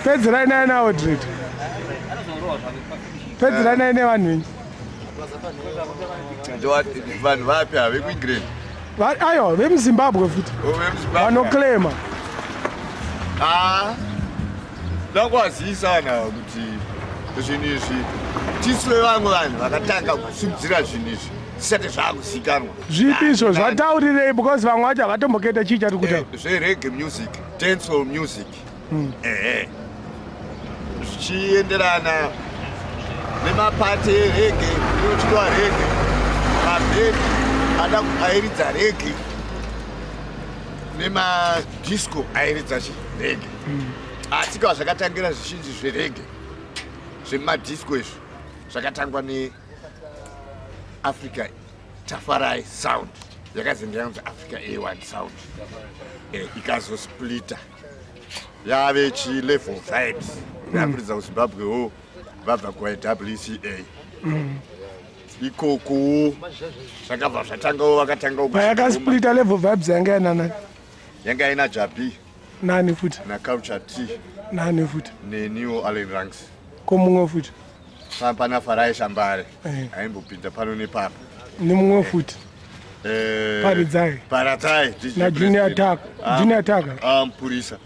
Pedzerai naye naOdred, pedzerai naye nevanhu venyu. Vanhu vapi? HavekuEngland? Aiwa, vemuZimbabwe futi. Oh, vemuZimbabwe. Vanoclaima. Ah, ndakwazisa na kuti zvinhu izvi tisu vevamwe vanhu vakatanga kusimudzira zvinhu izvi zvisati zvaakuzikanwa. Zvipi izvo? Zvataurirei, because vamwe vacho havatomboketa chii chati kutaura. Zvereggae music, dancehall music, ehe, zvichienderana nemapati ereggae inochidiwa reggae, mabhendi ada airidza reggae nemadisco airidza chireggae. Asi ka zvakatangira zvizhinji zvereggae zvemadisco izvi zvakatangwa neAfrica Tafarai Sound, yakazenge yanzi Africa A1 Sound, ikazosplita yave chiLevel Vibes, yakuridza kuZimbabwewo vabva kuYWCA ikoko. Zvakabva zvatangawo, vakatangawo. Payakasplita Level Vibes yanga yanana? Yanga ina Jah B. Nani futi? NaCulture T. Nani futi? Neniwo, Allen Ranks. Ko mumwe futi? Pana Farai Shambare. Aimbopinda pano nepapa. Nemumwe futi? Paridzai. Paradzai. NaJunior Taka, Junior Taka. Ah, mupurisa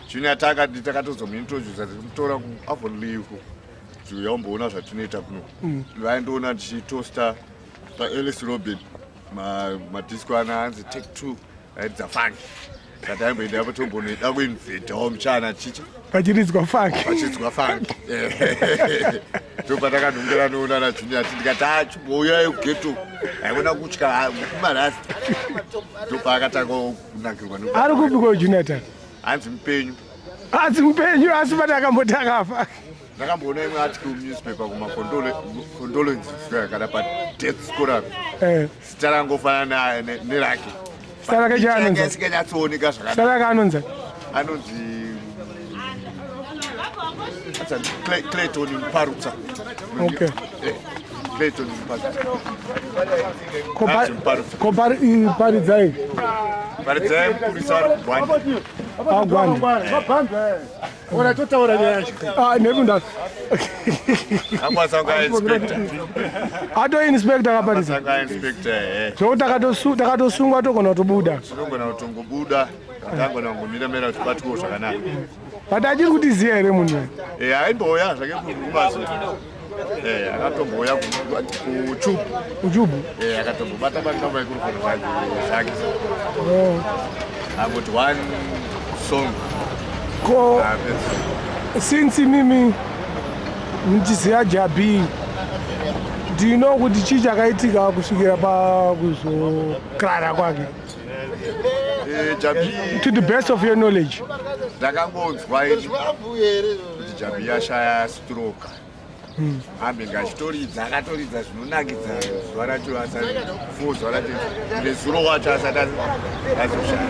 Junior Taka takatozomuintrodusa tichimutora kuAvonlea uko, yaumboona zvatinoita kuno. Vaindoona ndichitosta paElis Robin madisco ana anzi Take Two, airidza funk, sati aimboenda apo tombonoida kuinvhetawo muchana chicha. Pachiridzwa funk. Pachiridzwa funk. Ndopatakadongera noona naJunior ti ndikati, "Achimbouyai kughetto." Aiona kutya kumarasta, ndopaakatanga kunakirwa. Ari kupi ko Junior Taka? Hanzi mupenyu. Asi mupenyu, asi pati akamboti akafa. Ndakamboona imwe article munewspaper kumacondolences kana padeath scholar. Zita rangofanana nerake. Zita rake chaanonzi? Isinganyatsooneka Zita zvakanaka. Rake anonzi? Anonzi Clayton Muparutsa. Clayton Muparutsa. Ko Hanzi Muparutsa. Ko Paridzai? Paridzai mupurisa ari kuGwanda. Agwanda. Ona, totaura nyaya yacho. Ah, nekunda. Akwanisa kunga inspector. Ato inspector akaparidza? Akwanisa kunga inspector, eh. Zvokuti takatosungwa togona kutobuda. Tinogona kutongobuda, tangona kungomira-mira kuti batwewo zvakanaka. But achiri kutiziya here munhu? Eh, aimbouya zvake kumazo. Akatombouya kuchubu. Uchubu. Akatombobata bata microphone zvake. Oh. Angoti one song. Ko Apedza. Since mimi muchiziya Jah B, do you know kuti chii chakaitika kusvikira pakuzokrara kwake? Jah B. To the best of your knowledge. Ndakangonzwa ini kuti Jah B ashaya stroke. Ambenge achitoridza, akatoridza zvinonakidza zuva racho asati fo zuva racho nezuro wacho asati azoshaya.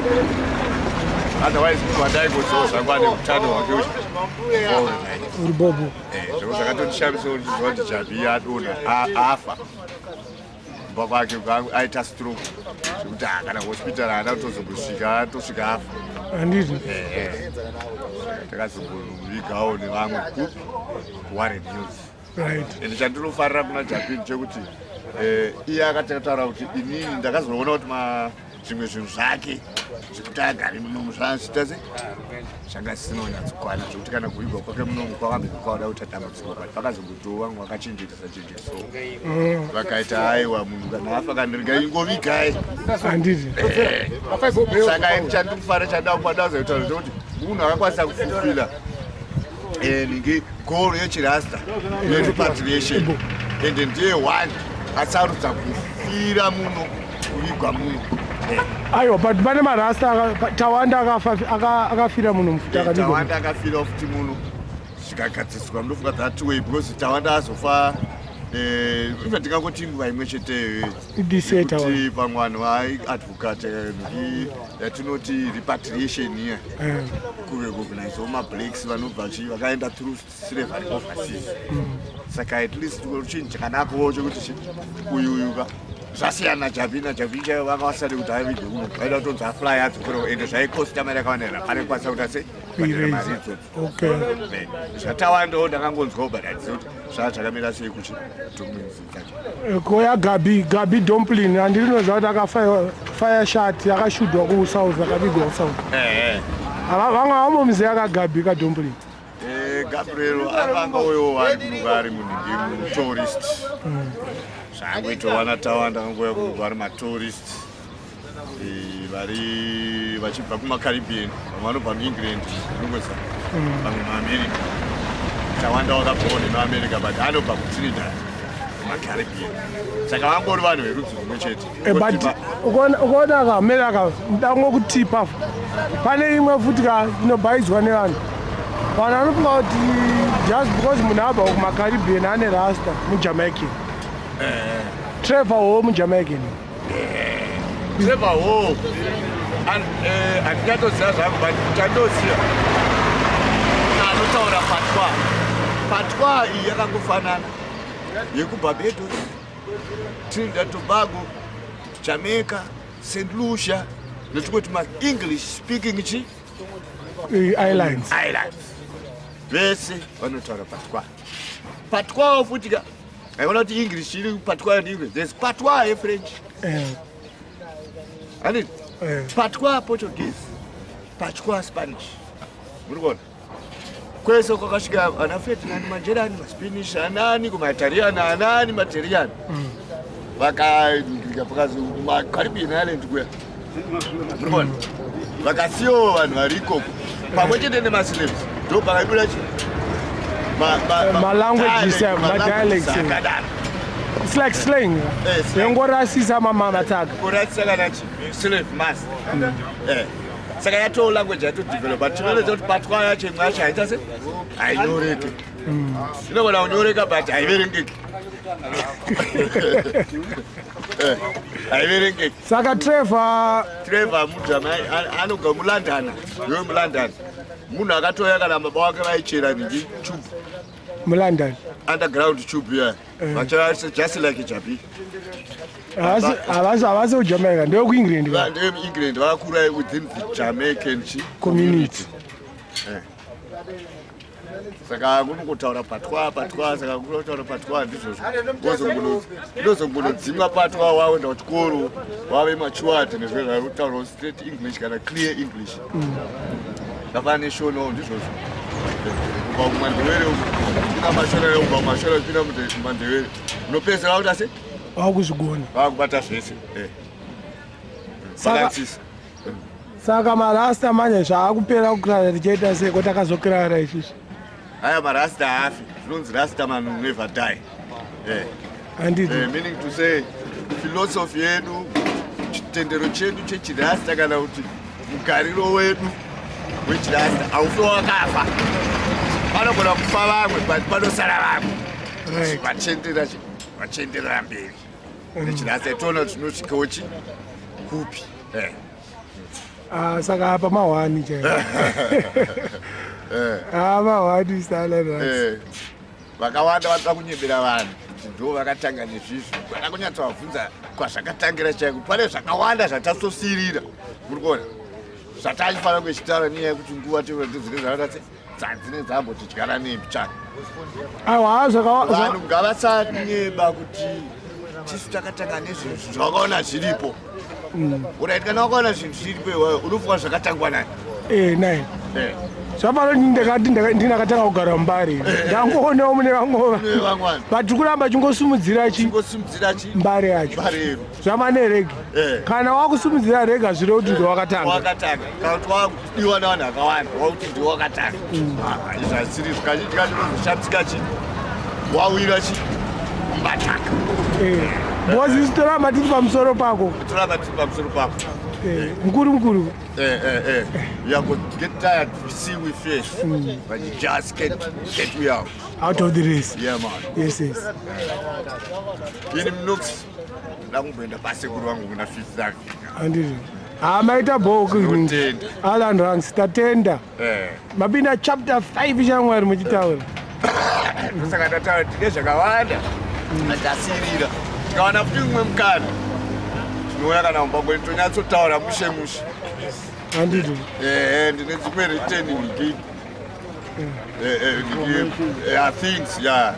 Otherwise munhu wandaingoziva zvangu ane utano hwake Uri bobo. Zvavo zvakatondishamisa kuti ndiziva kuti Jah B adonha, afa kumba kwake, aita stroke zvekuti kana hospital haana kutozombosvika, atosvika afa. Handiti? Takazombovigawo nevamwe kupi, kuWarren Hills. Ende chandinofarira kuna Jah B chekuti iye akatataura kuti inini ndakazoona kuti zvimwe zvinhu zvake zvekuti agare munomu zvazvita se zvanga zvisina kunyatsokwana, zvekuti kana kuvigwa kwake munomu kwakambe kwauda kuita dambudziko, but pakazongotiwo vamwe vakachenjeresa chenjereso, vakaita, "Aiwa, munhu kana afa kandirega ingovigai." Handiti? Saka ini chandikufara chandakudazoitaura chekuti munhu akakwanisa kufulfilla ningi goal yechirasta yerepatriation, ende ndiye one asarudza kufira muno, kuvigwa muno. Aiwa, but pane marasta Tawanda akafira muno mufuti, akavigwa. Tawanda akafira futi muno, zvikagadziswa. Munofunga that way because Tawanda azofa, even tingangoti nguva imwe cheteyo. This year, Tawanda. Kuti pamwe vanhu vaiadvocate ngi yatinoti repatriation iya, kurecognizewo mablacks vanobva chi vakaenda through slavery overseas. Saka at least chinhu chakanakawo chekuti uyu uyu ka Zvasiyana Jabi naJabi chaivo vanga vasati kuti avige uno, vaida kutonzi afly adzokera, ende zvaikosta mari yakawanda. Pane kukwanisa kuti ase kubhadhara mari idzodzo. Zvatawandawo ndakangonzwawo, but handizivi kuti zvaa zvakamira sei kuchi documents dzacho. Koya Gabi Domplin, handinoziva kuti akafire shot yakashudwa kuSouth, akavigwa kuSouth. Vamwe vambomuziva kaGabi kaDomplin? Gabriel akanga uyo ari kunuka ari munhingi mutourist, zvaangoitowana Tawanda akangoya kunuka ari matourist vari vachibva kumaCaribbean, vamwe vanobva muEngland, unongoziva, vamwe muAmerica. Tawanda wakabvawo nemuAmerica, but anobva kuTrinidad, kumaCaribbean, saka vangori vanhu verudzi rumwe chete. But ukaona kaAmerica, ndangokutipa, pane imwe futi ka inobhaidzwa nevanhu. Vanhu vanofunga kuti just because munhu abva kumaCaribbean ane rasta muJamaican. Trevor wo muJamaican. Trevor wo handingatoziva zvangu, but chandoziva anotaura Patois. Patois iyi yakangofanana yekuBarbados, Trinidad, Tobago, Jamaica, St Lucia netumwe tuma-English speaking chi Islands. Islands, vese vanotaura Patois. Patwawo futi ka, aiona kuti English iri Patois and English, there's Patois yeFrench, handiti? Patois Portuguese, Patois Spanish. Muri kuona kwese kwakasvika ana Ferdinand Magellan, maSpanish anani, kumaItalian anani, maTalian vakaika pakazi kumaCaribbean island kuya. Muri kuona vakasiyawo vanhu vari ikoko pamwe chete nemaslaves, ndo pakabuda chi Ma-languages, ma-dialects, akadaro. It's like slang. Slang. Yongorasisa mamataka. Kurasisa kana chi slave master. Saka yatoo language yatodevelopa. Tinoratidza kuti Patois yacho imwe yacho haita se hainyoreki, inogona kunyoreka but haiverengeki. Haiverengeki. Saka Trevor? Trevor mujama anobva muLondon, iwe muLondon, munhu akatoya kana baba wake vaichera nhingi tube. MuLondon. Underground tube iya vachara, just like Jabi. Havasi kuJamaica, ndewekuEngland ka? NdevemuEngland, vakakura within the Jamaican chi community. Saka kunongotaura Patois, Patois. Saka kunotaura Patois, ndizvozvo. Inozongonodzimwa Patois waenda kuchikoro, wave matured nezviro zvakutaurawo straight English kana clear English. Zvafana neShonawo, ndizvozvo. Kubva kumaNdewere kupinda maShona, kubva kumaShona kupinda mumaNdewere, unopedzisira wakuita se Wakuzvigona. Vakubata zvese. Balansisa. Saka marasta manje zvaakupera kukirara, tichaita sei kwatakazokirara isusu? Aya marasta haafi. Zvinonzi rasta man never die. Handiti? Meaning to say philosophy yedu, chitendero chedu chechirasta, kana kuti mugariro wedu wechirasta haufi wakafa. Panogona kufa vamwe, but panosara vamwe vachienderera mberi nechirasta. Toona kuti tinosvikawo chi kupi. Ah, saka apa mahwani chaivo. Ah, mahwani sala. Vakawanda vanoda kunyebera vanhu kuti ndo vakatanga nezvizvo. Vada kunyatsovabvunza kwazvakatangira chaiko. Pane zvakawanda zvatasosirira, muri kuona, zvatachifanira kunge chitaura, nenyaya yekuti nguva dzine zvakaita dzadzine dzambotidyara nembichana. Aiwa. Vanhu ngavasanyeba kuti tisu takatanga nezvinhu zvavakaona zviripo. Alright, kana wakaona zvinhu zviripo iwayo, unofunga zvakatangwa nani? Nai zvafanira kuti ndakati ndinakatanga kugara muMbare, ndangoonawo mune vamwe. Mune vamwe. But kuramba chingosimudzira chi chingosimudzira chi Mbare yacho. Mbare yedu. Zvama nereggae. Kana wakusimudzira reggae, hazvireve kuti ndowakatanga. Wakatanga kana kuti wakudiwa navanhu vakawanda, wakuti ndiwe wakatanga. Ah, izvi hazvisiri. Kazhinji kacho unozoshamisika chi wawira chi mbataka. Because isu toramba tiri pamusoro pako. Toramba tiri pamusoro pako. Mukuru mukuru. You are going to get tired to see we face, but you just can't get we out. Out of the race. Yeah, man. Yes. Ini Mnox, ndakumboenda pasekuru vangu kuna Fifth Avenue. Handiti ha, maita bho. Tinotenda. Alan Ranks, tatenda. Mapinda chapter 5 shamwari muchitaura. Saka ndataura tine zvakawanda tasirira, tikawana futi mumwe mukana. Tinouya kana mumba kwedu, tonyatsotaura mushe mushe. Handiti? Ehe, ndine dzimwe written niki things, yeah.